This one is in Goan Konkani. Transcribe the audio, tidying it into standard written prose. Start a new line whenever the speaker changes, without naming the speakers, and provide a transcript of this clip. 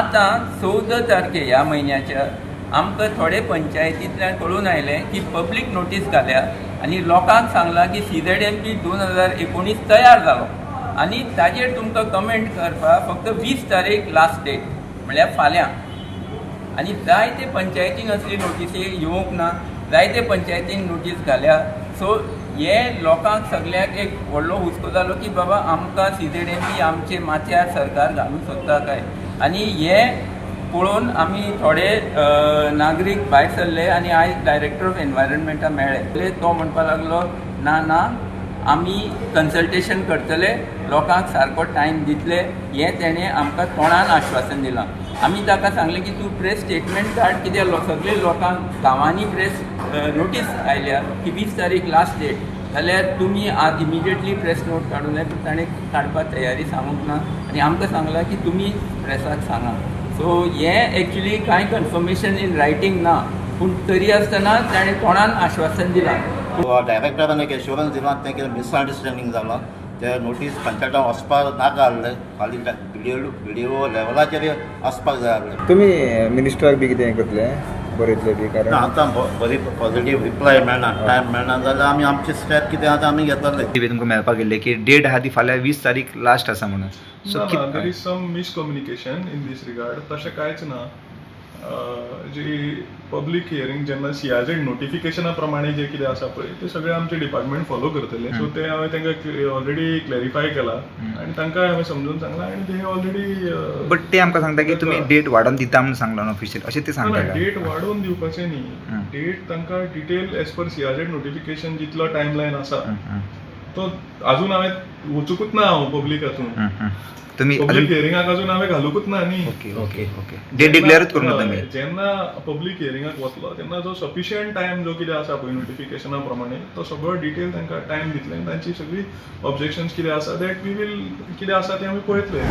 आतां 14 तारखे ह्या म्हयन्याच्या आमकां थोडे पंचायतींतल्यान कळून आयलें की पब्लीक नोटीस घाल्या आनी लोकांक सांगलां की सीझेडएमपी 2019 तयार जालो आनी ताजेर तुमकां कमेंट करपाक फक्त 20 तारीख लास्ट डेट, म्हणल्यार फाल्यां. आनी जायते पंचायतीन असली नोटिसी येवंक ना, जायते पंचायतीन नोटीस घाल्या. सो हे लोकांक सगळ्यांक एक व्हडलो हुस्को जालो की बाबा, आमकां सीझेडएमपी आमचे माथ्यार सरकार घालूंक सोदता काय. आनी हे पळोवन आमी थोडे नागरीक भायर सरले आनी आयज डायरेक्टर ऑफ एनवायरमेंटा मेळ्ळे. तो म्हणपाक लागलो, ना ना, आमी कन्सल्टेशन करतले, लोकांक सारको टायम दितले. हें तेणें आमकां तोंडान आश्वासन दिलां. आमी ताका सांगलें की तूं प्रेस स्टेटमेंट काड, कित्याक सगळे लोकांक गांवांनी प्रेस नोटीस आयल्या की 20 तारीख लास्ट डेट, जाल्यार तुमी आज इमिजिएटली प्रेस नोट काडूंक जाय. पूण ताणें काडपाक तयारी सांगूंक ना आनी आमकां सांगलां की तुमी प्रेसाक सांगा. सो हें एक्चुली कांय कन्फर्मेशन इन रायटींग ना, पूण तरी आसतना ताणें तोंडान आश्वासन दिलां.
डायरेक्टरान एक एश्योरन्स दिलां, तें कितें मिसअंडरस्टँडींग जालां. ते नोटीस पंचायतान वचपाक नाका आहलें, खाली बीडीओ लेवलाचेर आसपाक जाय आहलें.
तुमी मिनिस्टराक बी कितें करतले, बरयतले बी?
ना.
कारण
आतां बरी पॉझिटीव रिप्लाय मेळना, टायम मेळना जाल्यार आमी आमचे स्टेप कितें आसा आमी घेतले.
बी तुमकां मेळपाक गेल्ले की डेट आहा ती फाल्यां 20 तारीख लास्ट आसा म्हणून. सो
ना, there is some miscommunication in this regard. तशें कांयच ना. जी पब्लीक हियरींग जेन्ना सीआरझेड नोटिफिकेशना प्रमाणे जे कितें आसा पळय, ते सगळें आमचें डिपार्टमेंट फॉलो करतलें. सो तें हांवें तांकां ऑलरेडी क्लॅरिफाय केलां आनी तांकां हांवें समजून सांगलां आनी ते ऑलरेडी
बट ते आमकां सांगता की तुमी डेट वाडोवन दिता म्हणून सांगला ऑफिशियल, अशें ते सांगता.
डेट वाडोवन दिवपाचें न्ही. डेट तांकां detail as per CRZ notification जितलो टायम लायन आसा तो अजून हांवें वचूंकूच ना हांव पब्लीक हातून.
तुमी
पब्लीक हियरिंगाक अजून हांवें घालूंकूच ना न्ही.
ओके, डेट डिक्लेअरूच करूंक ना तुमी.
जेन्ना पब्लीक हियरिंगाक वतलो तेन्ना जो सफिशियंट टायम जो कितें आसा पळय नोटिफिकेशना प्रमाणे, तो सगळो डिटेल तांकां टायम दितले आनी तांची सगळी ऑब्जेक्शन्स कितें आसा, that we will, कितें आसा तें आमी पळयतले.